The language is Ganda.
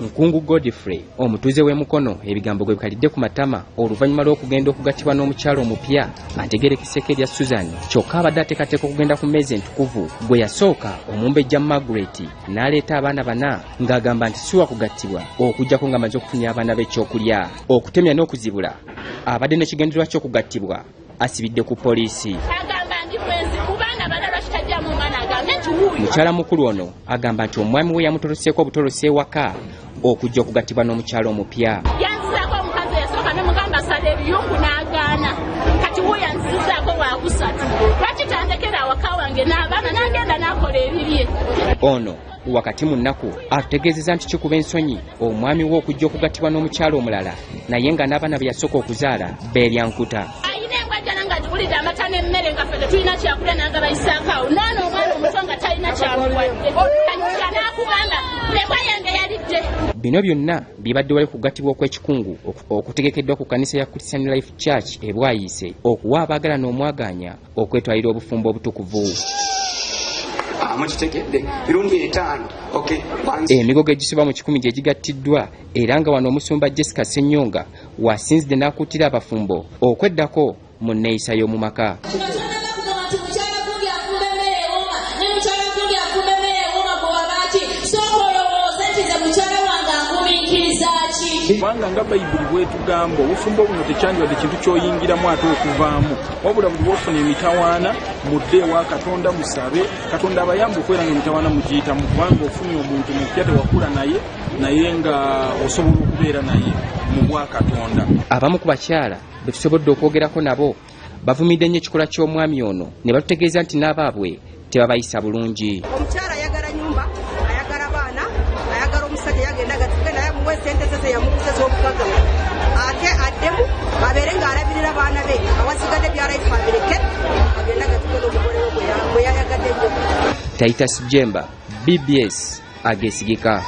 Nkungu Godfrey omutuuze w'e Mukono ebigambo gwe bikalidde ku matama oluvannyuma lw'okugenda okugattibwa n'omukyala omupya ategerekeseko erya Susan, kyokka abadde ateekateeka okugenda ku mmeeza entukuvu gwe yasooka omumbejja Margaret n'aleeta abaana bana ng'agamba nti si wa kugattibwa okuggyako ng'amaze okufunira abaana be ekyokulya. Okutemya n'okuzibula abadde n'ekigendererwa ky'okugattibwa asibidde ku poliisi. Mukyala mukulu ono agamba nti omwami we yamutoloseeko obutolosi ewaka okujja okugattibwa n'omukyala omupya. Yanzizaako omukazi eyasooka ne mugamba sala ebiyungu n'agaana, kati wuuyo anzizizaako wakusatu, lwaki tandekera awaka wange n'abaana n'agenda n'akola ebibye. Ono wakati mu nnaku atutegeezezza nti kikuba ensonyi omwami we okujja okugattibwa n'omukyala omulala naye nga n'abaana be yasooka okuzaala beerya nkuta. Ayina embwajjana ng'agigulidde amata n'emmere nga ffe tetulina kyakulya n'agabayisaako awo, n'ano omwana omuto nga talina kyamuwadde kajja n'akugamba embwa yange yalidde. Bino byonna bibadde wali kugattibwa okw'ekikungu okutegekeddwa ku kkanisa ya Christian Life Church e Bwayiise okuwa abaagalana omwagaanya okwetwalira obufumbo obutukuvu. Mukitegedde mirundi etaano. Emigogo egisoba mu 100 gye gigattiddwa era nga wano omusumba Jessica Ssenyonga wasinzidde n'akuutira abafumbo okweddako mu nneeyisa y'omu maka. Kubanga nga Bayibuli bwetugamba obufumbo buno tekyandibadde kintu ky'oyingiramu ate okuvaamu, wabula buli bw'ofuna emitawaana mudde ewa Katonda musabe Katonda abayambe okubeera nga emitawaana mugiyitamu, kubanga ofunye omuntu mupya tewakula naye naye nga osobola okubeera naye mu bwa Katonda. Abamu ku bakyala be tusobodde okwogerako nabo bavumidde nnyo ekikolwa ky'omwami ono ne batutegeeza nti n'abaabwe tebabayisa bulungi. Omukyala ayagala nyumba, ayagala baana, ayagala omusajja yagenda gatuke naye amuwe sente ze ze yamuguza z'obugaga ate addemu abeere ng'alabirira baana be, awasigadde bya life abireke agenda gatuke n'omugole we gwe yayagadde ennyo. Titus Jemba, BBS agesigika.